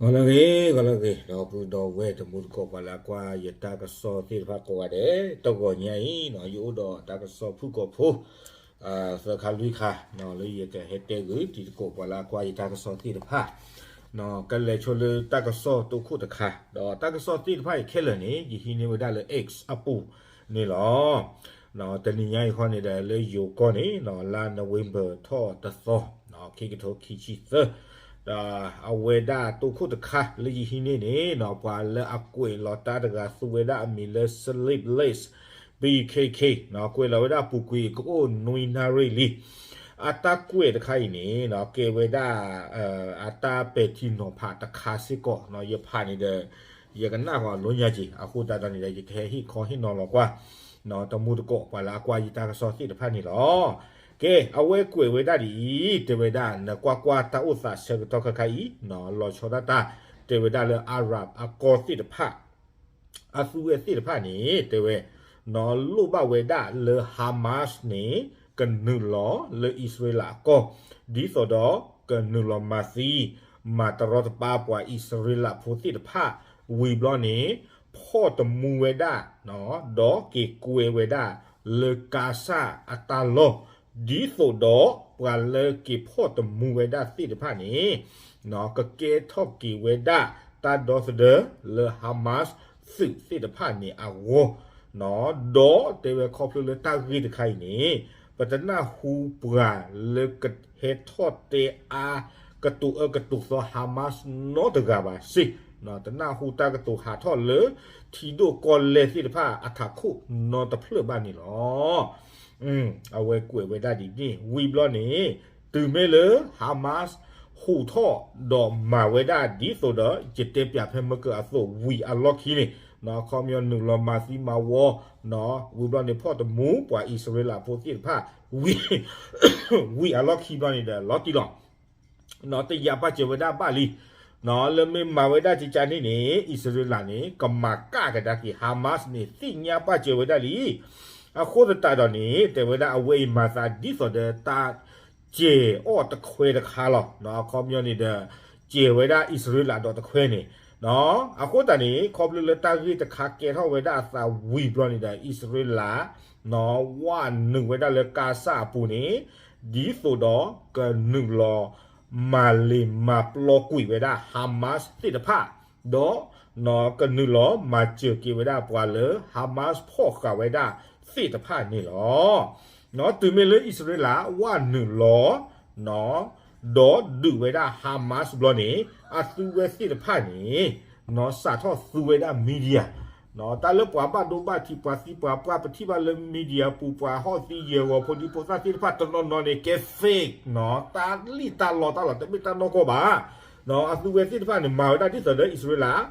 ဂီၤလၢအဂ့ၤ ဂီၤလၢအဂ့ၤ ဒီပုၢ်ဒီဝဲၢ်တံၤသကိး ပှၤလၢအကွၢ်ယတၢ်ကစီၣ်သ့ၣ်တဖၣ်ကိးဂၤဒဲး, တဂီၤညါအံၤ ယအိၣ်ဒီးတၢ်ကစီၣ်ဖုၣ်ကိာ်ဖိ သၢခါလွံၢ်ခါ လၢယကဟဲတဲဂုာ်တံၤသကိး ပှၤလၢအကွၢ်ယတၢ်ကစီၣ်သ့ၣ်တဖၣ် ကလဲၤဆိလၢတၢ်ကစီၣ်တိခိၣ်တခါ, ဒီးတၢ်ကစီၣ်သ့ၣ်တဖၣ်အံၤခဲလၢာ်န့ၣ် ယဟံးန့ၢ်ဝဲဒၣ်လၢ X အပူၤန့ၣ်လီၤ. တနံၤညါအံၤဃီန့ၣ်ဒီး လၢယိၤကီၢ်န့ၣ် လါ November ထီၣ်တသီ ခံကထိခံဆံသၢ, ဒီးအဝဲဒၣ်တိခိၣ်တခါလၢယဟံးန့ၢ်န့ၣ် ပှၤလၢအကွဲးလီၤတၢ်တဂၤသူဝဲဒၣ်အမံၤလၢ Sleepless B K K, ကွဲးလီၤဝဲဒၣ်ပူၤကွံာ်ကအိၣ်နွံနၣ်ရံၣ်လံ. အတၢ်ကွဲးတခါအံၤန့ၣ် ကဲဝဲဒၣ် အတၢ်ပဲာ်ထံနီၤဖးတခါစ့ၢ်ကီး, ယဖးန့ၣ်ဒီး ယကနၣ်ဃီၤအလိညါက့ၤ, အဃိသတးဒီးန့ၣ်ဒီး ယကဟဲဟ့ၣ်ခီဟ့ၣ်နီၤလီၤကွၢ် တံၤသကိး ပှၤလၢအကွၢ်ယတၢ်ကစီၣ်သ့ၣ်တဖၣ်န့ၣ်လီၤ. ကဲ, အဝဲကွဲးဝဲဒၣ်ဒ်အံၤ, တဲဝဲဒၣ် နကွၢ်ကွၢ်တၢ်အိၣ်သးဆၢကတီၢ်ခဲခါအံၤ, လီၤဆီဒၣ်တၢ် တဲဝဲဒၣ်လၢ Arab အကီၢ်သ့ၣ်တဖၣ် အသုဝဲသ့ၣ်တဖၣ်န့ၣ် တဲဝဲ လိၣ်ဘၣ်ဝဲဒၣ်လၢ Hamas န့ၣ် ကနုာ်လီၤလၢအံၣ်စရ့လးအကီၢ် ဒ်သိးဒီးကနုာ်လီၤမၤသံ မၤတရီတပါပှၤအံၣ်စရ့လးဖိသ့ၣ်တဖၣ် ဝံၤဘျီန့ၣ် ဖီၣ်တမူဝဲဒၣ် ဒီးက့ၤကွဲဝဲဒၣ်လၢကါစၢ်အတၢ်လီၢ် ဒ်သိးဒီးပှၤလၢက့ၤဖီၣ်တမူဝဲဒၣ်သ့ၣ်တဖၣ်န့ၣ် ကကဲထီၣ်က့ၤဝဲဒၣ်တၢ်ဒီသဒၢလၢ Hamas သုးသ့ၣ်တဖၣ်န့ၣ်အဂီၢ်, ဒီးတဲဝဲခီဖျိလၢတၢ်ဂ့ၢ်တခါအံၤန့ၣ် ပတနၢ်ဟူပှၤလၢကဟဲထီၣ်တဲအါ ကတိၤအၢကတိၤသီ Hamas နီတဂၤဘၣ်စ့ၢ်, တနၢ်ဟူတၢ်ကတိၤဟးထီၣ်လၢ ထံဒိၣ်ကီၢ်လဲၢ်သ့ၣ်တဖၣ်အထးခိၣ်နီတဖျၢၣ်ဘၣ်န့ၣ်လီၤ. အဝဲကွဲးဝဲဒၣ်ဒ်န့ၣ် ဝံၤဘျီန့ၣ် တုၤမ့ၢ်လၢ Hamas ဟူးထီၣ်ဒီးမၤဝဲဒၣ်ဒ်သိးဒီး ယတဲပၠးဖဲမၢကၢၤအသိး ဝံၤအလီၢ်ခံန့ၣ် အခီပညီနုာ်လီၤမၤသံမၤဝီ ဝံၤဘျီန့ၣ် ဖီၣ်တမူပှၤအံၣ်စရ့လးဖိသ့ၣ်တဖၣ် ဝံၤအလီၢ်ခံဘျီန့ၣ်ဒီး လီၤတံၢ်လီၤ တယာ်ပာ်စၢၤဝဲဒၣ်ဘၣ်လံ. လၢမ့ၢ်မၤဝဲဒၣ်ကကန့ၣ်န့ၣ် အံၣ်စရ့လးန့ၣ် ကမၤကၣ်ကဒါက့ၤ Hamas န့ၣ် သ့ၣ်ညါပာ်စၢၤဝဲဒၣ်လံ. အဃိသတးဒီးန့ၣ် တဲဝဲဒၣ်အဝဲအံၤမၤသးဒ်သိးဒီးတၢ် စဲၤအီၣ်တခွဲတခါလီၤ. အခီပညီန့ၣ်ဒီး စဲၤဝဲဒၣ်အံၣ်စရ့လးဒီးတခွဲန့ၣ် အဃိသတးန့ၣ် ခီဖျိလၢတၢ်ဂ့ၢ်တခါကဲထီၣ်ဝဲဒၣ်အသးဝံၤဘျီန့ၣ်ဒီး အံၣ်စရ့လး ဝဲနုာ်ဝဲဒၣ်လၢကါစၢ်အပူၤန့ၣ် ဒ်သိးဒီးကနုာ်လီၤ မၤလ့ၤမၤပျီကွံာ်ဝဲဒၣ် Hamas သ့ၣ်တဖၣ် ဒီး ကနုာ်လီၤမၤစၢၤက့ၤဝဲဒၣ်ပှၤလၢ Hamas ဖီၣ်ဃာ်ဝဲဒၣ်သ့ၣ်တဖၣ်န့ၣ်လီၤ. တုၤမ့ၢ်လၢအံၣ်စရ့လး ဝဲနုာ်လီၤ ဒီးဒုးဝဲဒၣ် Hamas ဘျီန့ၣ် အသုဝဲသ့ၣ်တဖၣ်န့ၣ် စးထီၣ်သူဝဲဒၣ် media တၢ်လၢပှၤဘၣ်ဒိဘၣ်ထံး ပှၤသံပှၤပှၢ် ပထံၣ်ဘၣ်လၢ media ပူၤ ပှၤဟီၣ်သံယဲၢ်ဂီၤ ဖိဒံဖိသၣ်သ့ၣ်တဖၣ်တနီၤနီၤန့ၣ် ကဲ fake တၢ်လံၣ်တၢ်လီတၢ်လီၤ တမ့ၢ်တၢ်နီၢ်ကီၢ်ဘၣ်. အသုဝဲသ့ၣ်တဖၣ်န့ၣ် မၤဝဲဒၣ်ဒ်သိးဒီးအံၣ်စရ့လး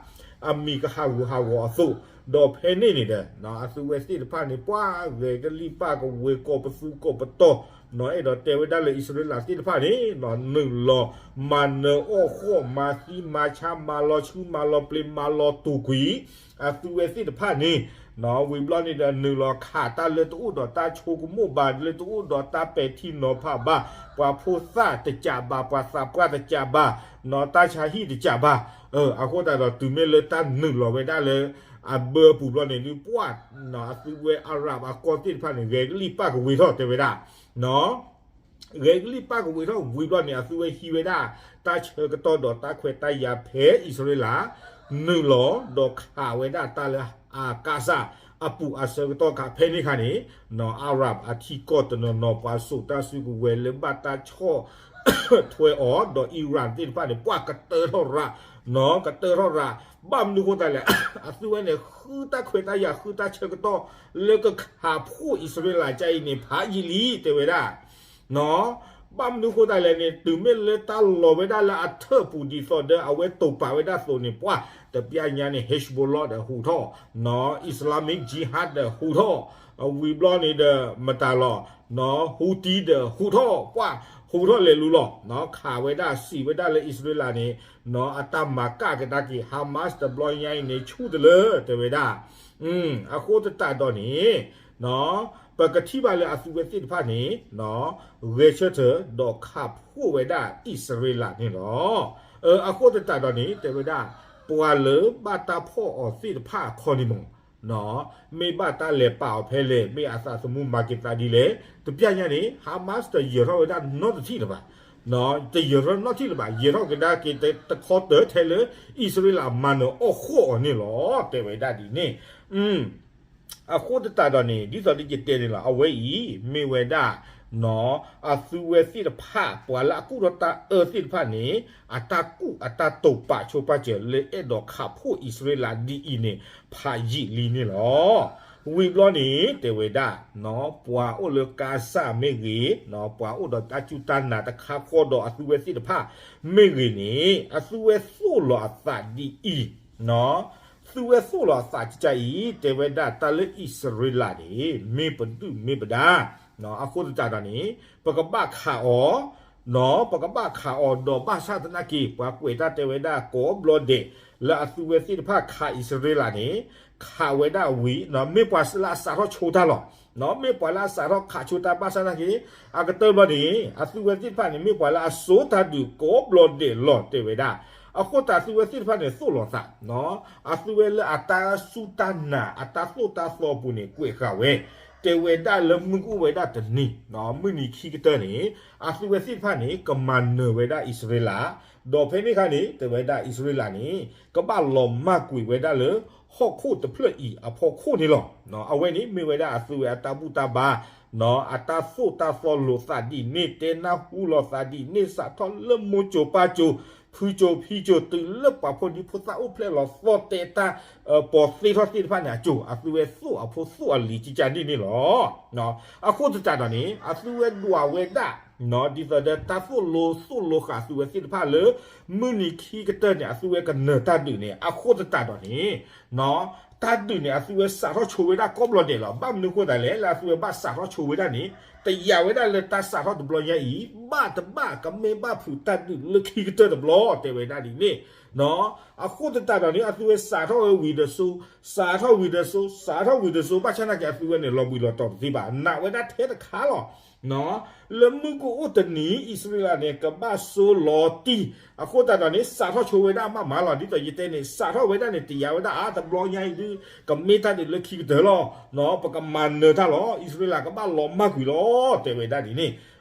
အမံၤကဟးဂူာ်ဟးဂီၤအသိး, ဒီးဖဲန့ၣ်န့ၣ်ဒီး အသုဝဲသ့ၣ်တဖၣ်န့ၣ် ပှၤဂဲၤကလံၣ်ပၣ်ကဝ့ၤ ကိးပသူကိးပတီၢ်, အဲၣ်ဒိးတဲဝဲဒၣ်လၢအံၣ်စရ့လးသ့ၣ်တဖၣ်န့ၣ် နုာ်လီၤ မၤနၢၤအီၣ်ဃီၣ် မၤသံမၤဆါ မၤလီၤဆူမၤလီၤပျ့ၤ မၤလီၤတူာ်ကွံာ် အသုဝဲသ့ၣ်တဖၣ်န့ၣ် ဝံၤဘျီန့ၣ်ဒီး နုာ်လီၤခးတၢ်လၢတအိၣ်ဒီးတၢ်ဆိကမိၣ်ဘၣ် လၢတအိၣ်ဒီးတၢ်ပဲာ်ထံနီၤဖးဘၣ် ပှၤဖိသၣ်တကးဘၣ် ပှၤသးပှၢ်တကးဘၣ် တၢ်ဆါဟံၣ်တကးဘၣ်. အဃိသတးဒီး တုၤမ့ၢ်လၢတၢ်နုာ်လီၤဝဲဒၣ်လၢ အဘၢအပူၤဘျီန့ၣ်ဒုး ပှၤ အသုဝဲ Arab အကီၢ်သ့ၣ်တဖၣ်န့ၣ် ဂဲၤကလံၣ်ပၣ်ကဝ့ၤထီၣ်တဲဝဲဒၣ် ဂဲၤကလံၣ်ပၣ်ကဝ့ၤထီၣ်ဝံၤဘျီန့ၣ် အသုဝဲဟံးဝဲဒၣ် တၢ်ဆၢကတီၢ်ဒီးတၢ်ခွဲးတၢ်ယာ်ဖဲအံၣ်စရ့လး နုာ်လီၤ ဒီးခးဝဲဒၣ်တၢ်လၢအကါစၢ်အပူၤအဆၢကတီၢ်ခါ ဖဲန့ၣ်ခါန့ၣ် Arab အထံကီၢ်တနီၤနီၤ ပှၤစိာ်တၢ်စုကဝဲၤလၢဘၣ်တၢ်ဆီၣ်ထွဲအီၤ ဒီး Iran သ့ၣ်တဖၣ်န့ၣ် ပှၤကတၢၢ်ထီၣ်ရၤ ကတၢၢ်ထီၣ်ရၤ ဘၣ်မနုၤဃိသတးလဲၣ် အသုဝဲန့ၣ် ဃုတၢ်ခွဲးတၢ်ယာ် ဃုတၢ်ဆၢကတီၢ် လၢကခးဖှိၣ်အံၣ်စရ့လးကအံၤန့ၣ် ဖးယံာ်လံ တဲဝဲဒၣ် ဘၣ်မနုၤဃိသတးလဲၣ်န့ၣ် တုၤမ့ၢ်လၢတၢ်လီၤဝဲဒၣ်လၢအထၢၣ်ပူၤဒ်သိးဒီး အဝဲတိာ်ပာ်ဝဲဒၣ်အသိးန့ၣ် ပှၤတပျၢ်ညါန့ၣ် Hezbollah ဒီးဟူးထီၣ် Islamic Jihad ဒီးဟူးထီၣ် ဝံၤဘျီန့ၣ်ဒီး မတၤလီၤ Houthi ဒီးဟူးထီၣ် ပှၤဟူးထီၣ်လဲၤလူၤလီၤ ခးဝဲဒၣ်စံးဝဲဒၣ်လၢအံၣ်စရ့လးန့ၣ် အတၢ်မၤကၣ်ကဒါက့ၤ Hamas တဘျီညါအံၤန့ၣ် ဆူၣ်တလၢ တဲဝဲဒၣ် အဃိသတးဒီးန့ၣ် ပကထံၣ်ဘၣ်လၢအသုဝဲသ့ၣ်တဖၣ်န့ၣ် ဂဲၤဆၢထၢၣ်ဒီးခးဖှိၣ်ဝဲဒၣ်အံၣ်စရ့လးန့ၣ်လီၤ. အဃိသတးဒီးန့ၣ် တဲဝဲဒၣ် ပှၤလၢဘၣ်တၢ်ဖီၣ်အီၤသ့ၣ်တဖၣ်အခီန့ၣ်မ့ၢ် မ့ၢ်ဘၣ်တၢ်လဲၤပာ်အီၤဖဲလဲၣ် မ့ၢ်အသးသမူမၤက့ၤသးဒ်လဲၣ် တပျၢ်ညါန့ၣ် Hamas တယၢၤထီၣ်ဝဲဒၣ်နီတထံၣ်လၢၤဘၣ် တယၢၤထီၣ်နီတထံၣ်လၢၤဘၣ် ယၢၤထီၣ်ကဒါက့ၤတခီတၢၢ်ထဲလၢ အံၣ်စရ့လးမၤနၢၤအီၣ်ဃီၣ်အီၤန့ၣ်လီၤ တဲဝဲဒၣ်ဒ်န့ၣ် အဃိသတးဒီးန့ၣ် ဒ်သိးဒီးယတဲန့ၣ်လီၤ အဝဲအံၤ မ့ၢ်ဝဲဒၣ် အသုဝဲသ့ၣ်တဖၣ် ပှၤလၢအကူၣ်ထီၣ်တၢ်အၢသ့ၣ်တဖၣ်န့ၣ် အတၢ်ကူၣ်အတၢ်တိာ်ပာ်ဆိပာ်စၢၤလၢအဲၣ်ဒိးခးဖှိၣ်အံၣ်စရ့လးဒ်အံၤန့ၣ် ဖးယံာ်လံန့ၣ်လီၤ. ဝံၤဘျီန့ၣ် တဲဝဲဒၣ် ပှၤအိၣ်လၢကါစၢ်မ့ၢ်ဂ့ၤ, ပှၤအိၣ်ဒီးတၢ်စူၢ်တၢ်နာ်တခါဃီဒီးအသုဝဲသ့ၣ်တဖၣ် မ့ၢ်ဂ့ၤန့ၣ် အသုဝဲသိၣ်လီၤအသးဒ်အံၤ သုဝဲသိၣ်လီၤအသးကကါအံၤ တဲဝဲဒၣ်တၢ်လၢအံၣ်စရ့လးန့ၣ် မ့ၢ်ပဒုၣ်မ့ၢ်ပဒါ, အဃိသတးဒီးန့ၣ် ပကဘၣ်ခးအီၤ, ပကဘၣ်ခးအီၤဒီးဘၣ်ဆၣ်သနာ်က့ ပှၤကွဲးတၢ်တဲဝဲဒၣ်ကိးဘျီဒဲး လၢအသုဝဲသ့ၣ်တဖၣ်ခးအံၣ်စရ့လးန့ၣ် ခးဝဲဒၣ်ဝံၤ မ့ၢ်ပှၤလၢအစးထီၣ်ဆိတၢ်လီၤ. မ့ၢ်ပှၤလၢအစးထီၣ်ခးဆိတၢ်ဘၣ်ဆၣ်သနာ်က့ အကတၢၢ်ဘျီန့ၣ် အသုဝဲသ့ၣ်တဖၣ်န့ၣ် မ့ၢ်ပှၤလၢအစိာ်တၢ်ဒုးကိးဘျီဒဲးလီၤ တဲဝဲဒၣ်. အဃိသတးသုဝဲသ့ၣ်တဖၣ်န့ၣ်သိၣ်လီၤသး အသုဝဲလၢအတၢ်စူၢ်တၢ်နာ် အတၢ်သိၣ်တၢ်သီအပူၤန့ၣ် ကွဲးဃာ်ဝဲ, တဲဝဲဒၣ်လၢမုၢ်ကအိၣ်ဝဲဒၣ်တနံၤ, မုၢ်နံၤခံကတၢၢ်န့ၣ် အသုဝဲသ့ၣ်တဖၣ်န့ၣ် ကမၤနၢၤဝဲဒၣ်အံၣ်စရ့လး, ဒီးဖဲန့ၣ်အခါန့ၣ် တဲဝဲဒၣ်အံၣ်စရ့လးန့ၣ် ကဘၣ်လီၤမၢ်ကွံာ်ဝဲဒၣ်လၢ ဟီၣ်ခိၣ်တဖျၢၣ်အံၤအဖီခိၣ်န့ၣ်လီၤ. အဝဲန့ၣ်မ့ၢ်ဝဲဒၣ်အသုဝဲအတၢ်ဘူၣ်တၢ်ဘါ အတၢ်သိၣ်တၢ်သီလိာ်သးဒ်န့ၣ် တဲနၢ်ဟူလိာ်သးဒ်န့ၣ် စးထီၣ်လၢမိၢ်စိၤပၢ်စိၤ ဖုစိၤဖံစိၤ တုၤလၢပှၤဖိဒံဖိသၣ်အိၣ်ဖျဲၣ်လီၤသီၣ်တဲတၢ် ပီၤသ့ထီၣ်သ့ၣ်တဖၣ်န့ၣ် အစိၤ အသုဝဲသိၣ်အဖိသိၣ်အလံၤကကန့ၣ်န့ၣ်လီၤ. အဃိသတးဒီးန့ၣ် အသုဝဲဒွးဝဲဒၣ် ဒ်သိးဒီးတၢ်သိၣ်လိသိၣ်လိဃာ်အသုဝဲသ့ၣ်တဖၣ်လၢ မုၢ်နံၤခံကတၢၢ်န့ၣ် အသုဝဲကနၢၤတၢ်ဒုးန့ၣ် အဃိသတးဒီးန့ၣ် တၢ်ဒုးန့ၣ် အသုဝဲစးထီၣ်ဆိဝဲဒၣ်ကိးဘျီဒဲးလီၤ. ဘၣ်မနုၤအဃိသတးလဲၣ် လၢအသုဝဲဘၣ်စးထီၣ်ဆိဝဲဒၣ်န့ၣ် တယာ်ဝဲဒၣ်လၢတၢ်စးထီၣ်တဘျီညါအံၤ ဘၣ်တဘၣ်ကမ့ၢ်ဘၣ်ဖုးတၢ်ဒုးလၢခံကတၢၢ်တဘျီ တဲဝဲဒၣ်ဒ်န့ၣ် အဃိသတးဒီးန့ၣ် အသုဝဲစးထီၣ်ဝဲဝံၤဒီးစိ စးထီၣ်ဝံၤဒီးစိ စးထီၣ်ဝံၤဒီးစိ ဘၣ်ဆၣ်သနာ်က့ အသုဝဲန့ၣ် လီၤဘှံးလီၤတီၤတသ့ဘၣ် နာ်ဝဲဒၣ်ထဲတခါလီၤ. လၢမုၢ်ကအိၣ်တနံၤ အံၣ်စရ့လးန့ၣ် ကဘၣ်စိလီၤတံၢ် အဃိသတးဒီးန့ၣ် စးထီၣ်ဆိဝဲဒၣ်မးမးလီၤ. ဒ်သိးယတဲန့ၣ် စးထီၣ်ဝဲဒၣ်န့ၣ် တယာ်ဝဲဒၣ်အါတဘျီညါအံၤဒုး ကမ့ၢ်တၢ်ဒုးလၢခံကတၢၢ်လီၤ. ပကမၤနၢၤတၢ်လီၤ. အံၣ်စရ့လးကဘၣ်လီၤမၢ်ကွံာ်လီၤ တဲဝဲဒၣ်ဒ်န့ၣ်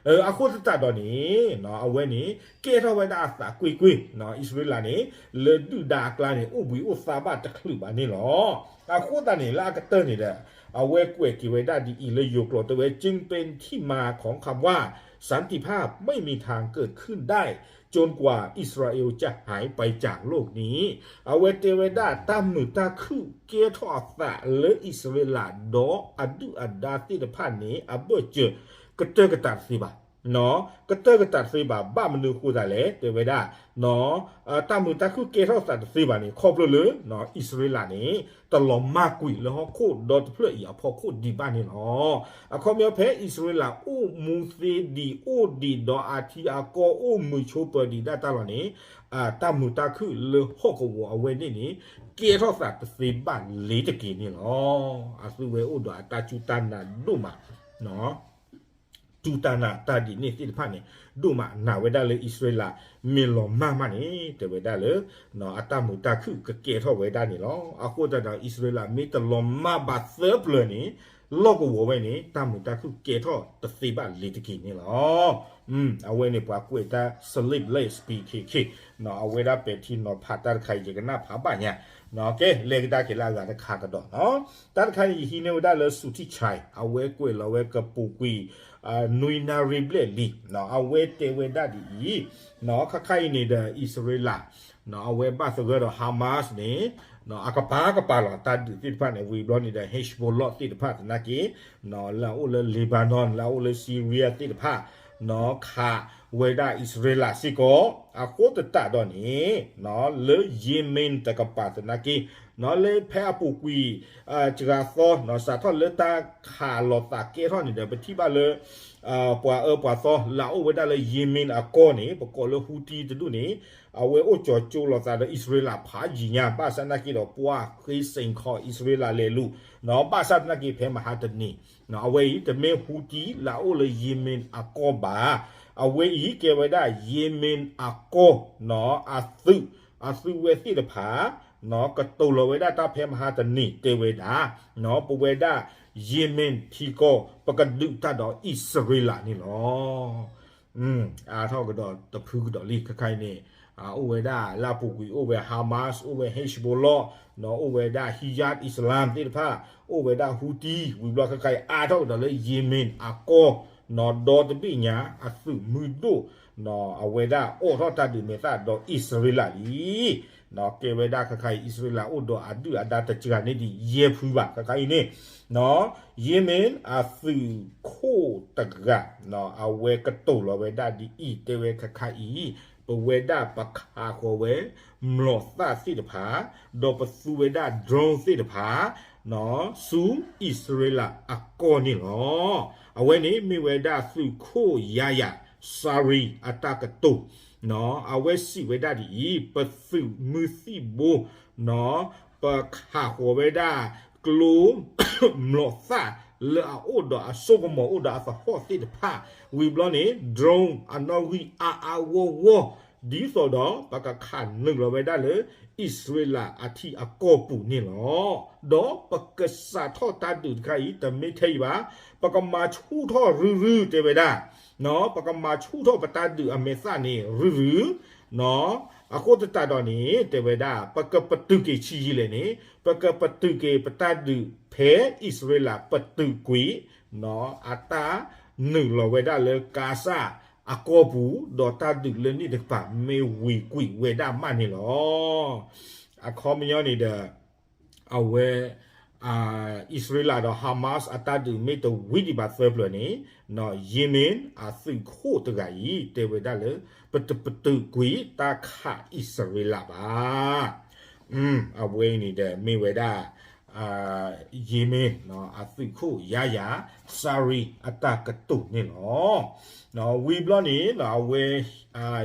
အဃိသတးဒီးန့ၣ် အဝဲန့ၣ် ကဲထီၣ်ဝဲဒၣ်အသးကွ့ၢ်ကွ့ၢ် အံၣ်စရ့လးန့ၣ် လၢဒုၣ်ဒါအကျါန့ၣ် အိၣ်ဘှံးအိၣ်သါဘၣ်တချုးဘၣ်န့ၣ်လီၤ. အဃိသတးန့ၣ် လၢအကတၢၢ်န့ၣ်ဒီး အဝဲကွဲးက့ၤဝဲဒၣ်ဒ်အံၤလၢယိၤကျိာ် တဲဝဲ จึงเป็นที่มาของคำว่า สันติภาพไม่มีทางเกิดขึ้นได้ จนกว่าอิสราเอลจะหายไปจากโลกนี้ အဝဲတဲဝဲဒၣ် တၢ်မုာ်တၢ်ခုၣ်ကဲထီၣ်အသးလၢအံၣ်စရ့လး ဒီးအဒုၣ်အဒါသ့ၣ်တဖၣ်န့ၣ် အဘၢၣ်စၢၤ ကတၢၢ်ကတးတသ့ဘၣ် ကတၢၢ်ကတးတသ့ဘၣ်. ဘၣ်မနုၤအဃိသတးလဲၣ် တဲဝဲဒၣ် တၢ်မုာ်တၢ်ခုၣ်ကဲထီၣ်သးတသ့ဘၣ်န့ၣ် ခီဖျိလၢ အံၣ်စရ့လးန့ၣ် တလီၤမၢ်ကွံာ်လၢဟီၣ်ခိၣ်ဒီတဖျၢၣ်အံၤအဖီခိၣ်ဒံးဘၣ်န့ၣ်လီၤ. အခီပညီဖဲအံၣ်စရ့လးအိၣ်မူသ့ဒံး အိၣ်ဒံးဒီးအထံအကီၢ်အိၣ်မုာ်ဆိးပၢၤဒံးဒၣ်တၢ်လီၤန့ၣ် တၢ်မုာ်တၢ်ခုၣ်လၢဟီၣ်ကဝီၤအဝဲန့ၣ်န့ၣ် ကဲထီၣ်သးတသ့ဘၣ်လ့ၤတက့ၢ်န့ၣ်လီၤ. အသုဝဲအိၣ်ဒီးအတၢ်စူၢ်တၢ်နာ်ဒိၣ်မး စူၢ်တၢ်နာ်တၢ်ဒ်န့ၣ်သ့ၣ်တဖၣ်န့ၣ် ဒိၣ်မးနာ်ဝဲဒၣ်လၢအံၣ်စရ့လး မ့ၢ်လီၤမၢ်မးန့ၣ် တဲဝဲဒၣ်လၢ အတၢ်မုာ်တၢ်ခုၣ်ကကဲထီၣ်ဝဲဒၣ်န့ၣ်လီၤ. အဃိသတးဒီး အံၣ်စရ့လးမ့ၢ်တလီၤမၢ်ဘၣ်သၢပျၢၤန့ၣ် လီၢ်ကဝီၤဝဲန့ၣ် တၢ်မုာ်တၢ်ခုၣ်ကဲထီၣ်တသ့ဘၣ်လ့ၤတက့ၢ်န့ၣ်လီၤ. အဝဲန့ၣ်ပှၤကွဲးတၢ် sleepless P K K အဝဲဒၣ်ပဲာ်ထံနီၤဖးတၢ်တခါအံၤ ယကနၣ်ဖးဘၣ်ညါ ကဲ လဲၤကဒါက့ၤလၢအဂၤတခါကဒီးနီၤ. တၢ်တခါန့ၣ် ယဟံးန့ၢ်ဝဲဒၣ်လၢ Suti Chai အဝဲကွဲးလီၤဝဲကပူၤကွံာ် နွံနၣ်ရံၣ်ဘျဲၣ်လံ အဝဲတဲဝဲဒၣ်ဒ်အံၤ ခါခါအံၤန့ၣ်ဒီး အံၣ်စရ့လး အဝဲဘၣ်သဂၢၢ်ဒီး Hamas န့ၣ် အကပၤကပၤလီၤ တၢ်ဒုးသ့ၣ်တဖၣ်န့ၣ် ဝံၤဘျီန့ၣ်ဒီး Hezbollah သ့ၣ်တဖၣ်သနာ်က့ လၢအအိၣ်လၢ Lebanon လၢအအိၣ်လၢ Syria သ့ၣ်တဖၣ် ခးဝဲဒၣ်အံၣ်စရ့လးစ့ၢ်ကီး အဃိသတးဒီးန့ၣ် လၢ Yemen တကပၤသနာ်က့ လၢဖဲအပူၤကွံာ် စှၤသီ စးထီၣ်လၢတၢ်ခးလိာ်သးကဲထီၣ်န့ၣ်ဒီး ပထံၣ်ဘၣ်လၢ ပှၤအၢပှၤသီလၢအအိၣ်ဝဲဒၣ်လၢ Yemen အကီၢ်န့ၣ် ပကိးလၢ Houthi တဒူၣ်န့ၣ် အဝဲအိၣ်ကၠီၤကၠိလိာ်သးဒီးအံၣ်စရ့လးဖးယံာ်ညါ ဘၣ်ဆၣ်သနာ်က့ဒီး ပှၤဃ့စ့ၣ်ခီအံၣ်စရ့လးလဲၤလူၤ ဘၣ်ဆၣ်သနာ်က့ဖဲမဟါတနံၤ အဝဲအံၤ တမ့ၢ် Houthi လၢအအိၣ်လၢ Yemen အကီၢ်ဘၣ် အဝဲအံၤကဲဝဲဒၣ် Yemen အကီၢ် အသုး အသုးဝဲသ့ၣ်တဖၣ် ကတိၤလီၤဝဲဒၣ်တၢ်ဖဲမဟါတနံၤတဲဝဲဒၣ် ပဝဲဒၣ် Yemen ထံကီၢ် ပကဒုးတၢ်ဒီးအံၣ်စရ့လးန့ၣ်လီၤ. အါထီၣ်ကဒီးတဖုကဒီးလံ ခဲခါအံၤန့ၣ် အိၣ်ဝဲဒၣ်လၢအပူၤကွံာ် အိၣ်ဝဲ Hamas အိၣ်ဝဲ Hezbollah အိၣ်ဝဲဒၣ် Jihad Islam သ့ၣ်တဖၣ် အိၣ်ဝဲဒၣ် Houthi ဝံၤဘျီ ခဲခါအံၤအါထီၣ်ကဒီးလၢ Yemen အကီၢ် ဒီတဘ့ၣ်ညါအသုးမုၢ်ဒိၣ် အဝဲဒၣ်အိးထီၣ်တၢ်ဒုးမဲာ်သၣ်ဒီးအံၣ်စရ့လးလံ. ကဲဝဲဒၣ်ခဲခါအံၤ အံၣ်စရ့လးအိၣ်ဒီးအဒုၣ်အဒါတစှၤန့ၢ်ဒံးယဲၢ်ဖုဘၣ် ခဲခါအံၤန့ၣ် Yemen အသုးခိၣ်တဂၤ အဝဲကတိၤလီၤဝဲဒၣ်ဒ်အံၤ တဲဝဲခဲခါအံၤ ပဝဲဒၣ်ပခးဃီၤဝဲ မျိာ်သၣ်သ့ၣ်တဖၣ် ဒီးပသူဝဲဒၣ် drone သ့ၣ်တဖၣ် ဆူအံၣ်စရ့လးအကီၢ်န့ၣ်လီၤ. အဝဲန့ၣ်မ့ၢ်ဝဲဒၣ်သုးခိၣ်ယၤယၤ Sari အတၢ်ကတိၤ အဝဲစံးဝဲဒၣ်ဒ်အံၤ ပသုးမုၢ်သံၣ်ဘိ ပခးဃီၤဝဲဒၣ် ကျိ မျိာ်သၣ် လၢအအိၣ်ဒီးအစိကမီၤအိၣ်ဒီးအသဟီၣ်သ့ၣ်တဖၣ် ဝံၤဘျီန့ၣ် drone အနီၣ်ဂံၢ်အါအါဂီၢ်ဂီၢ် ဒ်သိးဒီး ပကခးနုာ်လီၤဝဲဒၣ်လၢ အံၣ်စရ့လးအထံအကီၢ်ပူၤန့ၣ်လီၤ. ဒီးပကစးထီၣ်တၢ်ဒုးတခါအံၤ တမ့ၢ်ထဲအံၤဘၣ်, ပကမၤဆူၣ်ထီၣ်ရုၢ်ရုၢ်တဲဝဲဒၣ်, ပကမၤဆူၣ်ထီၣ်ပတၢ်ဒုးအမဲာ်သၣ်န့ၣ်ရုၢ်ရုၢ်, အဃိသတးဒီးန့ၣ် တဲဝဲဒၣ် ပကပတုာ်က့ၤဆံးယံာ်လဲၣ်န့ၣ် ပကပတုာ်က့ၤပတၢ်ဒုးဖဲအံၣ်စရ့လးပတုာ်ကွံာ် အတၢ်နုာ်လီၤဝဲဒၣ်လၢကါစၢ်အကီၢ်ပူၤ ဒီးတၢ်ဒုးလၢန့ၣ်တကပၤမ့ၢ်ဝံၤကွံာ်ဝဲဒၣ်မးန့ၣ်လီၤ. အခီပညီန့ၣ်ဒီး အဝဲ အံၣ်စရ့လးဒီး Hamas အတၢ်ဒုးမ့ၢ်တဝံၤဒံးဘၣ်သၢပျၢၤန့ၣ် Yemen အသုးခိၣ်တဂၤအံၤ တဲဝဲဒၣ်လၢ ပတပတုာ်ကွံာ်တၢ်ခးအံၣ်စရ့လးဘၣ်. အဝဲအံၤန့ၣ်ဒီးမ့ၢ်ဝဲဒၣ် Yemen အသုးခိၣ်ယၤယၤ Sari အတၢ်ကတိၤန့ၣ်လီၤ. ဝံၤဘျီန့ၣ် အဝဲ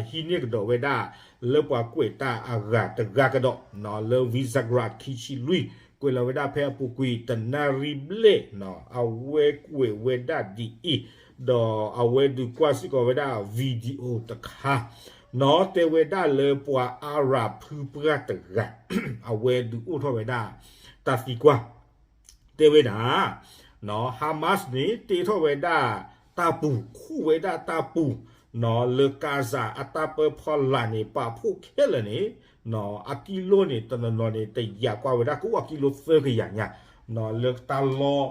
ဟံးန့ၢ်ကဒီးဝဲဒၣ် လၢပှၤကွဲးတၢ်အဂၤတဂၤကဒီး လၢ Visegrad ခံဆံလွံၢ် ကွဲးလီၤဝဲဒၣ်ဖဲအပူၤကွံာ်တနၣ်ရံၣ်ဘျဲၣ် အဝဲကွဲးဝဲဒၣ်ဒ်အံၤ, ဒီးအဝဲဒုးကွၢ်စ့ၢ်ကီးဝဲဒၣ် video တခါ နီၢ်တဲဝဲဒၣ်လၢပှၤအၤရၣ်ဖုပှၢ်တဂၤ အဝဲဒုးအိၣ်ထီၣ်ဝဲဒၣ် တၢ်သံကွၢ် တဲဝဲဒၣ် Hamas န့ၣ် တ့ထီၣ်ဝဲဒၣ်တၢ်ပူၤ ခူၣ်ဝဲဒၣ်တၢ်ပူၤ လၢကါစၢ်အတၢ်ပၢဖီလာ်န့ၣ် ပာ်ဖှိၣ်ခဲလၢာ်န့ၣ် အကံလိန့ၣ် တနီၤနီၤန့ၣ် တယာ်ကွၢ်ဝဲဒၣ်ကအိၣ်အကံလိသၢကယၤညါ လၢတၢ်လီၢ်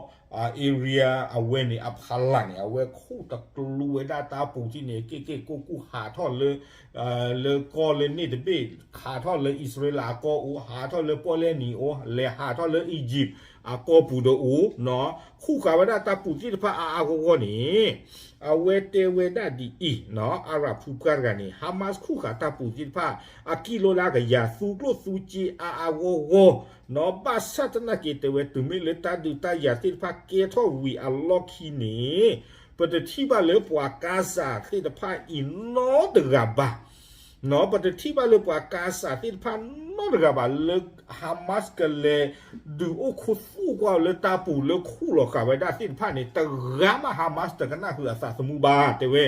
area အဝဲန့ၣ် အဖီလာ်န့ၣ် အဝဲခူၣ်တကျူဝဲဒၣ်တၢ်ပူၤထံၣ်န့ၣ် က့ၣ်က့ၣ်ကိၢ်ကိၢ်ဟးထီၣ်လၢ လၢကီၢ်လၢန့ၣ်တဘ့ၣ် ဟးထီၣ်လၢအံၣ်စရ့လးအကီၢ်အိၣ် ဟးထီၣ်လၢပီၣ်လဲၣ်နံၤအိၣ် လဲၤဟးထီၣ်လၢ Egypt အကီၢ်ပူၤဒီးအိၣ် ခူၣ်ဃာ်ဝဲဒၣ်တၢ်ပူၤသ့ၣ်တဖၣ်အါအါဂီၢ်ဂီၢ်န့ၣ် အဝဲတဲဝဲဒၣ်ဒ်အံၤ အၤရၣ်ဖုပှၢ်တဂၤန့ၣ် Hamas ခူၣ်ဃာ်တၢ်ပူၤသ့ၣ်တဖၣ် အကံလိလၢအကယၤ သူကျိၣ်သူစ့အါအါဂီၢ်ဂီၢ် ဘၣ်ဆၣ်သနာ်က့ တဲဝဲတုၤမ့ၢ်လၢတၢ်ဒုးတၢ်ယၤသ့ၣ်တဖၣ်ကဲထီၣ်ဝံၤအလီၢ်ခံန့ၣ် ပတထံၣ်ဘၣ်လၢပှၤကါစၢ်သ့ၣ်တဖၣ်အံၤနီတဂၤဘၣ် ပတထံၣ်ဘၣ်လၢပှၤကါစၢ်သ့ၣ်တဖၣ်နီတဂၤဘၣ်လၢ Hamas ကလဲၤဒုးအိၣ်ခူသူၣ်ကွၢ်လၢတၢ်ပူၤလၢခူၣ်လီၤဃာ်ဝဲဒၣ်သ့ၣ်တဖၣ်န့ၣ် တဂၤမး Hamas တကနၣ်ဃုာ်အသးသမူဘၣ် တဲဝဲ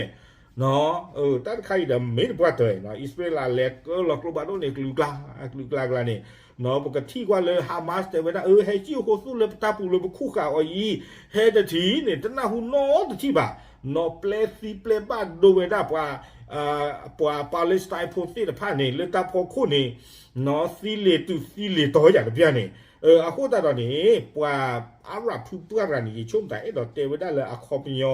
တၢ်တခါအံၤဒီးမ့ၢ်တပှၢ်တၢၢ် အံၣ်စရ့လးလဲၤကၢလီၤကျိဘၣ်ဒိၣ်န့ၣ် ကလုာ်ကျါ ကလုာ်ကျါကျါန့ၣ် ပကထံၣ်ကွၢ်လၢ Hamas တဲဝဲဒၣ် အၢ ဟဲစံၣ်အိၣ်ခူသူၣ်လၢပတၢ်ပူၤလၢပခူၣ်ဃာ်အီၤအံၤ ဟဲတထံၣ်န့ၣ် တနၢ်ဟူနီတထံၣ်ဘၣ် နီၢ်ပျဲသံပျဲဘၣ်ဒိဝဲဒၣ် ပှၤ Palestine ဖိသ့ၣ်တဖၣ်န့ၣ် လၢတၢ်ဖီခိၣ်န့ၣ် နီၢ်သံလ့ၤတုၤသံလ့ၤတီၤယၤတပျၢ်န့ၣ် အဃိသတးဒီးန့ၣ် ပှၤအၤရၣ်ဖုပှၢ်တဂၤန့ၣ် ယဆိကမိၣ်တၢ်အဲၣ်ဒိးတဲဝဲဒၣ်လၢအခီပညီ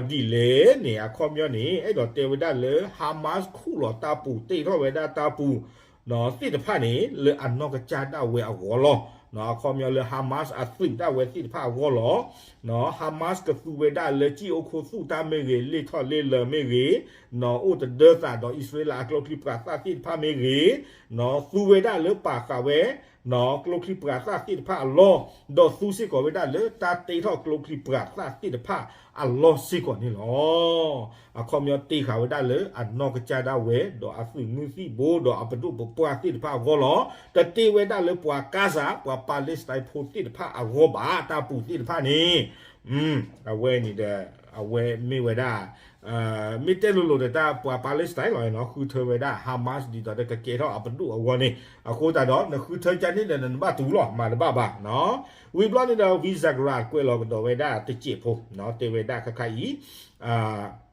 ဒ်လဲၣ်န့ၣ် အခီပညီန့ၣ် အဲၣ်ဒိးတဲဝဲဒၣ်လၢ Hamas ခူၣ်လီၤတၢ်ပူၤ တ့ထီၣ်ဝဲဒၣ်တၢ်ပူၤ သ့ၣ်တဖၣ်န့ၣ် လၢအနီၢ်ကစၢ်ဒၣ်ဝဲအဂီၢ်လီၤ. အခီပညီလၢ Hamas အသုးဒၣ်ဝဲသ့ၣ်တဖၣ်အဂီၢ်လီၤ. Hamas ကသူဝဲဒၣ်လၢစံၣ်အိၣ်ခူသူၣ်တၢ်မ့ၢ်ဂ့ၤ လ့ၣ်ထီၣ်လ့ၣ်လၢမ့ၢ်ဂ့ၤ, အိၣ်တဒၢသးဒီးအံၣ်စရ့လးအကျိချံပှၤသၣ်သ့ၣ်တဖၣ်မ့ၢ်ဂ့ၤ, သူဝဲဒၣ်လၢပာ်ဃာ်ဝဲ ကျိချံပှၤသၣ်သ့ၣ်တဖၣ်အလီၢ်, ဒီးသူစ့ၢ်ကီးဝဲဒၣ်လၢတၢ်တ့ထီၣ်ကျိချံပှၤသၣ်သ့ၣ်တဖၣ်အလီၢ်စ့ၢ်ကီးန့ၣ်လီၤ. အခီပညီတ့ဃာ်ဝဲဒၣ်လၢအနီၢ်ကစၢ်ဒၣ်ဝဲ ဒီးအသုးမုၢ်သံၣ်ဘိဒီးအပဒိၣ်ပပှၢ်သ့ၣ်တဖၣ်အဂီၢ်လီၤ. တတ့ဝဲဒၣ်လၢပှၤကါစၢ် ပှၤ Palestine ဖိသ့ၣ်တဖၣ်အဂီၢ်ဘၣ် တၢ်ပူၤသ့ၣ်တဖၣ်န့ၣ် အဝဲန့ၣ်ဒီး အဝဲမ့ၢ်ဝဲဒၣ် မ့ၢ်တဲလိၤလိၤဒီးတၢ်ပှၤ Palestine လီၤနီၤ ဃုထၢဝဲဒၣ် Hamas ဒ်သိးဒီးကကဲထီၣ်အပဒိၣ်အဂီၢ်န့ၣ် အဃိသတးဒီး နဃုထၢကန့ၣ်ဒီးနဘၣ်တူၢ်လီၤ မၤတဘၣ်ဘၣ်နီၤ. ဝံၤဘျီန့ၣ်ဒီး Visegrad ကွဲးလီၤကဒီးဝဲဒၣ်တစဲးဖိ တဲဝဲဒၣ်ခါခါအံၤ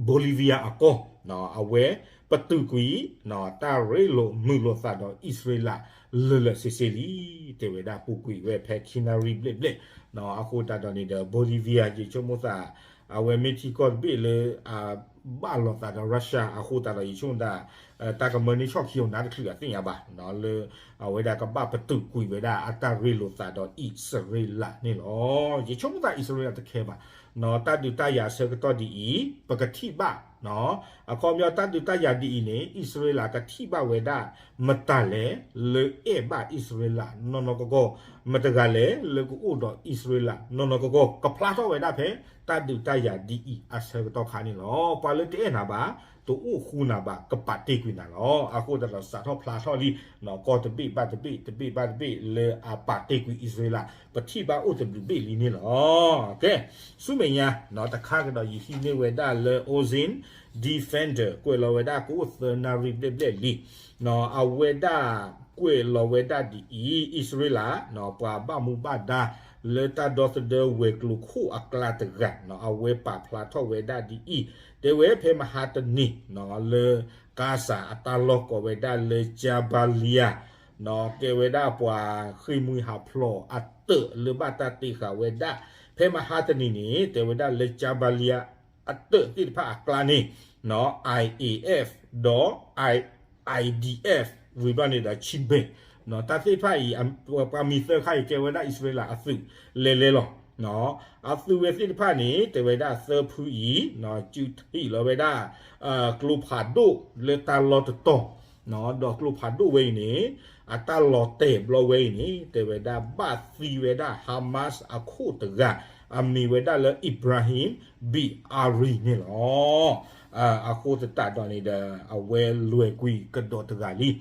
Bolivia အကီၢ် အဝဲပတုာ်ကွံာ် တၢ်ရ့လိာ်မုာ်လိာ်သးဒီးအံၣ်စရ့လး လၢာ်လၢာ်ဆ့ဆ့လံ တဲဝဲဒၣ်ပူၤကွံာ်ဝဲဖဲခံနၣ်ရံၣ်ဘျဲၣ်ဘျဲၣ် အဃိသတးဒီးန့ၣ်ဒီး Bolivia ယဆိကမိၣ်သး အဝဲမ့ၢ်ထံကီၢ်တဘ့ၣ်လၢ အဘၣ်လိာ်သးဒီး Russia အဃိသတးဒီး ယဆိကမိၣ်သး တၢ်ကမၢန့ၢ်ဆီၣ်ခံအီၤနါတချုးအသ့ၣ်ညါဘၣ် လၢ အဝဲဒၣ်ကဘၣ်ပတုာ်ကွံာ်ဝဲဒၣ်အတၢ်ရ့လိာ်သးဒီးအံၣ်စရ့လးန့ၣ်လီၤ. ယဆိကမိၣ်သးအံၣ်စရ့လးတခဲဘၣ် တၢ်ဒုးတၢ်ယၤအဆၢကတီၢ်ဒ်အံၤ ပကထံၣ်ဘၣ် အခီပညီတၢ်ဒုးတၢ်ယၤဒ်အံၤန့ၣ် အံၣ်စရ့လးကထံၣ်ဘၣ်ဝဲဒၣ် မတၤလဲၣ် လၢအဲၣ်ဘၣ်အံၣ်စရ့လးနီၢ်နီၢ်ကီၢ်ကီၢ် မတၤတဂၤလဲၣ် လၢကအိၣ်ဒီးအံၣ်စရ့လးနီၢ်နီၢ်ကီၢ်ကီၢ် ကဖျါထီၣ်ဝဲဒၣ်ဖဲ တၢ်ဒုးတၢ်ယၤဒ်အံၤအဆၢကတီၢ်ခါန့ၣ်လီၤ. ပှၤလၢတအဲၣ်နၤဘၣ် တအိၣ်ဃူနၤဘၣ် ကပာ်တ့ၢ်ကွံာ်နၤလီၤ. အဃိသတးဒီးစးထီၣ်ဖျါထီၣ်လံ ကီၢ်တဘ့ၣ်ဘၣ်တဘ့ၣ် တဘ့ၣ်ဘၣ်တဘ့ၣ် လၢအပာ်တ့ၢ်ကွံာ်အံၣ်စရ့လး ပထံၣ်ဘၣ်အိၣ်တဘျုးဘ့ၣ်လံန့ၣ်လီၤ. ကဲ ဆူမဲာ်ညါ တခါကဒီးယဟံးန့ၢ်ဝဲဒၣ်လၢ Ozin Defender ကွဲးလီၤဝဲဒၣ်ကအိၣ်သၢနၣ်ရံၣ်ဘျဲၣ်ဘျဲၣ်လံ အဝဲဒၣ်ကွဲးလီၤဝဲဒၣ်ဒ်အံၤ အံၣ်စရ့လး ပှၤဘၣ်မူဘၣ်ဒါ လၢတၢ်ဒီသဒၢဝဲၤကျိၤခိၣ်အကျါတဂၤ အဝဲပာ်ဖျါထီၣ်ဝဲဒၣ်ဒ်အံၤ တဲဝဲဖဲမဟါတနံၤ လၢ Gaza အတၢ်လီၢ်ကိးဝဲဒၣ်လၢ Jabalia ကဲဝဲဒၣ်ပှၤဃ့ၢ်မှံဟးဖျိးအတၢးလၢဘၣ်တၢ်တ့ဃာ်ဝဲဒၣ် ဖဲမဟါတနံၤန့ၣ် တဲဝဲဒၣ်လၢ Jabalia အတၢးသ့ၣ်တဖၣ်အကျါန့ၣ် I A F ဒီး I D F ဝံၤဘျီန့ၣ်ဒီး ဆံဘဲၣ် တၢ်သ့ၣ်တဖၣ်အံၤ ပှၤမံၤသၢခါအံၤ ကဲဝဲဒၣ်အံၣ်စရ့လးအသုးလဲၤလဲၤလီၤ. အသုးဝဲသ့ၣ်တဖၣ်န့ၣ် တဲဝဲဒၣ်သၢဖုအံၤ စုထံၣ်လီၤဝဲဒၣ် ကျိဖးဒိၣ်လၢတၢ်လီၢ်တတီၤ ဒီးကျိဖးဒိၣ်ဝဲအံၤန့ၣ် အတၢ်လီၤတဲာ်ဘျီဝဲအံၤန့ၣ် တဲဝဲဒၣ်ဘၣ်သံဝဲဒၣ် Hamas အခိၣ်တဂၤ အမံၤဝဲဒၣ်လၢ Ibrahim Biari န့ၣ်လီၤ. အဃိသတးဒီးန့ၣ်ဒီး အဝဲလွဲၢ်ကွံာ်ကဒီးတဂၤလံ. ဒီး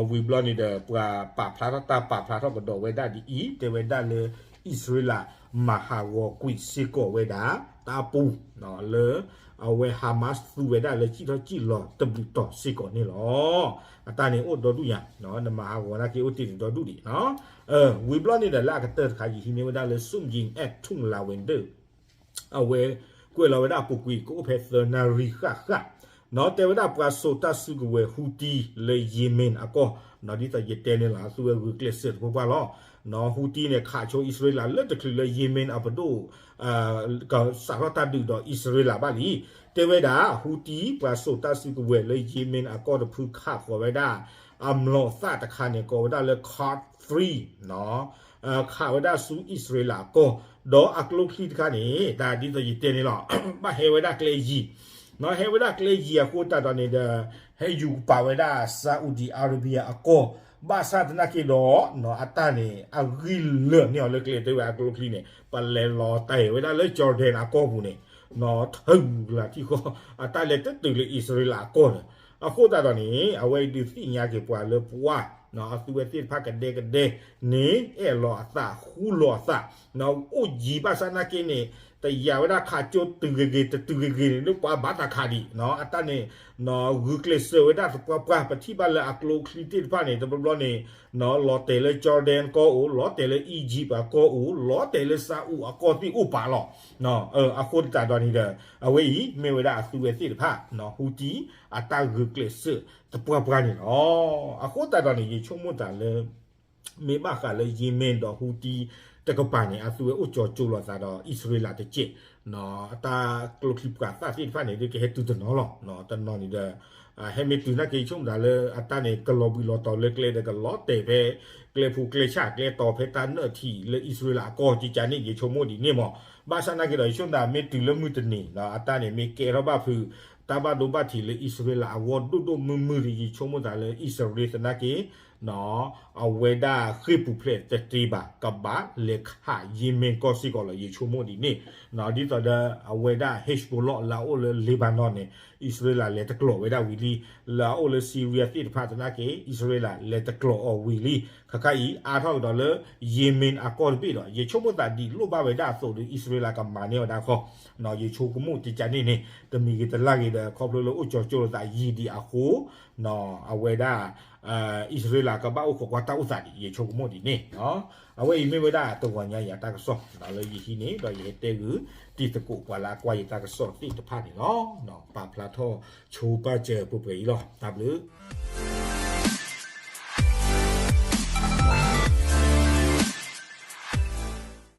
ဝံၤဘျီန့ၣ်ဒီး ပှၤပာ်ဖျါထီၣ်တၢ်ပာ်ဖျါထီၣ်ကဒီးဝဲဒၣ်ဒ်အံၤ တဲဝဲဒၣ်လၢ အံၣ်စရ့လးမၤဟးဂီၤကွံာ်စ့ၢ်ကီးဝဲဒၣ် တၢ်ပူၤ လၢ အဝဲ Hamas သူဝဲဒၣ်လၢစံၣ်ထီၣ်စံၣ်လီၤတဘျုးတီၤစ့ၢ်ကီးန့ၣ်လီၤ. အတၢ်န့ၣ်အိၣ်ဒီဒူၣ်ညါ နမၤဟးဂီၤနာ်က့အိၣ်တ့ၢ်တဒီဒူၣ်ဒံး ဝံၤဘျီန့ၣ်ဒီးလၢအကတၢၢ်တခါ ယဟံးန့ၢ်ဝဲဒၣ်လၢ Sum Ying Act ထူၣ်လါဝဲဒၢ အဝဲကွဲးလီၤဝဲဒၣ်အပူၤကွံာ် ကအိၣ်ဖဲသၢနၣ်ရံၣ်ဃၣ်ဃၣ် တဲဝဲဒၣ်ပှၤစိာ်တၢ်စုကဝဲၤ Houthi လၢ Yemen အကီၢ် ဒ်သိးယတဲန့ၣ်လီၤ အသုဝဲဂုာ်ကျဲးစၢးသပှၢ်ပှၢ်လီၤ. Houthi န့ၣ် ခးဆိအံၣ်စရ့လးလၢတချုးလၢ Yemen အပဒိၣ် စးထီၣ်တၢ်ဒုးဒီးအံၣ်စရ့လးဘၣ်လံ. တဲဝဲဒၣ် Houthi ပှၤစိာ်တၢ်စုကဝဲၤလၢ Yemen အကီၢ်တဖုခးဃီၤဝဲဒၣ် အမျိာ်သၣ်တခါန့ၣ် ကိးဝဲဒၣ်လၢ Qad three ခးဝဲဒၣ်ဆူအံၣ်စရ့လးအကီၢ် ဒီးအကျိချံတခါန့ၣ် တၢ်ဒ်သိးယတဲန့ၣ်လီၤ ဘၣ်ဟဲဝဲဒၣ်ကျဲယံၤ ဟဲဝဲဒၣ်ကျဲယံၤအဃိသတးဒီးန့ၣ်ဒီး ဟဲယူၤကပၤဝဲဒၣ် Saudi Arabia အကီၢ် ဘၣ်ဆၣ်သနာ်က့ဒီး အတၢ်န့ၣ် အဂံၢ်လၢာ်န့ၢ်အီၤလၢကျဲတဲဝဲအကျိချံန့ၣ် ပလဲၤလီၤတဲာ်ဝဲဒၣ်လၢ Jordan အကီၢ်ပူၤန့ၣ် ထၢဂုၤကလၤထံၣ်ဃီ အတၢ်လဲၤတတုၤလၢအံၣ်စရ့လးအကီၢ်န့ၣ် အဃိသတးဒီးန့ၣ် အဝဲအံၤဒုးသ့ၣ်ညါက့ၤပှၤလၢပှၤ အသုဝဲသ့ၣ်တဖၣ်ကဒဲကဒဲန့ၣ် အဲၣ်လီၤအသးဃူလီၤအသး အိၣ်ယံၤဘၣ်ဆၣ်နာ်က့န့ၣ် တယာ်ဝဲဒၣ်ခးကၠိတုၤဂ့ၤဂ့ၤ တတုၤဂ့ၤဂ့ၤန့ၣ် လၢပှၤဘၣ်တၢ်ခးဒံး အတၢ်န့ၣ် ဂုာ်ကျဲးစၢးဝဲဒၣ်သပှၢ်ပှၢ် ပထံၣ်ဘၣ်လၢအကျိချံသ့ၣ်တဖၣ်န့ၣ် တဘျီဘျီန့ၣ် လီၤတဲာ်လၢ Jordan ကီၢ်အိၣ် လီၤတဲာ်လၢ Egypt အကီၢ်အိၣ် လီၤတဲာ်လၢ Saudi အကီၢ်သ့ၣ်အိၣ်ပာ်လီၤ အဃိသတးဒီးန့ၣ်ဒီး အဝဲအံၤမ့ၢ်ဝဲဒၣ်အသုဝဲသ့ၣ်တဖၣ် Houthi အတၢ်ဂုာ်ကျဲးစၢးသပှၢ်ပှၢ်န့ၣ်လီၤ. အဃိသတးဒီးန့ၣ် ယဆိကမိၣ်သးလၢ မ့ၢ်ဘၣ်ဃးလၢ Yemen ဒီး Houthi တကပၤန့ၣ် အသုဝဲအိၣ်ကၠီၤကၠိလိာ်သးဒီးအံၣ်စရ့လးတက့ၢ် အတၢ်ကျိချံပှၤသၣ်သ့ၣ်တဖၣ်န့ၣ် ဒ်ကဟဲတုၤတနီၤလီၤ. တနီၤန့ၣ်ဒီး ဟဲမ့ၢ်တုၤနာ်က့ ယဆိကမိၣ်သးလၢအတၢ်န့ၣ် ကလီၤဘှံးလီၤတီၤလၢကျဲဒီးကလီၤတဲာ်ဖဲ ကျဲဖိကျဲဆၣ်ကျဲတီၤဖဲတၢ်နၢၣ်ထံးလၢအံၣ်စရ့လးအကီၢ် ကကန့ၣ် ယဆိကမိၣ်ဒ်န့ၣ်မး ဘၣ်ဆၣ်နာ်က့ဒီး ယဆိကမိၣ်သး မ့ၢ်တုၤလၢမုၢ်တနံၤ အတၢ်န့ၣ်မ့ၢ်ကဲထီၣ်ဘၣ်ဖုး တၢ်ဘၣ်ဒိဘၣ်ထံးလၢအံၣ်စရ့လးအဂီၢ်ဒိၣ်ဒိၣ်မုၢ်မုၢ်ဒီး ယဆိကမိၣ်သးလၢအံၣ်စရ့လးသနာ်က့ အဝဲဒၣ်ဃ့ၢ်ပူၤဖျဲးတသ့ဘၣ် ကဘၣ်လဲၤခး Yemen ကီၢ်စ့ၢ်ကီးလီၤ ယဆိကမိၣ်ဒ်န့ၣ်. ဒ်သိးဒီးအဝဲဒၣ် Hezbollah လၢအအိၣ်လၢ Lebanon န့ၣ် အံၣ်စရ့လးလဲၤတကျိးဝဲဒၣ်ဝံၤလံ, လၢအအိၣ်လၢ Syria သ့ၣ်တဖၣ်သနာ်က့ အံၣ်စရ့လးလဲၤတကျိးအီၤဝံၤလံ. ခဲခါအံၤ အါထီၣ်ကဒီးလၢ Yemen အကီၢ်တဘ့ၣ်ဒီး ယဆိကမိၣ်သးဒ်လိၣ်ဘၣ်ဝဲဒၣ်အသိးဒီး အံၣ်စရ့လးကမၤန့ၢ်အီၤဒၣ်ခီ, ယဆိကမိၣ်ကကန့ၣ်န့ၣ် တမံၤဂ့ၤတလၢ်ဂ့ၤဒီး ခီဖျိလၢအိၣ်ကၠီၤကၠိလိာ်သးယံာ်ဒံးအဃိ အဝဲဒၣ် အံၣ်စရ့လးကဘၣ်အိၣ်ခိးကွၢ်တၢ်အိၣ်သးဒံး ယဆိကမိၣ်ဒ်န့ၣ်. အဝဲအံၤမ့ၢ်ဝဲဒၣ်တဂီၤညါယၤတၢ်ကစီၣ်လၢယဟံးန့ၢ် ဒီးယဟဲတဲဂုာ်တံၤသကိးပှၤလၢအကွၢ်ယတၢ်ကစီၣ်သ့ၣ်တဖၣ်န့ၣ်လီၤ. ပာ်ဖျါထီၣ်ဆိပာ်စၢၤပှဲၤပှဲၤအံၤလီၤ. တၢ်ဘျုး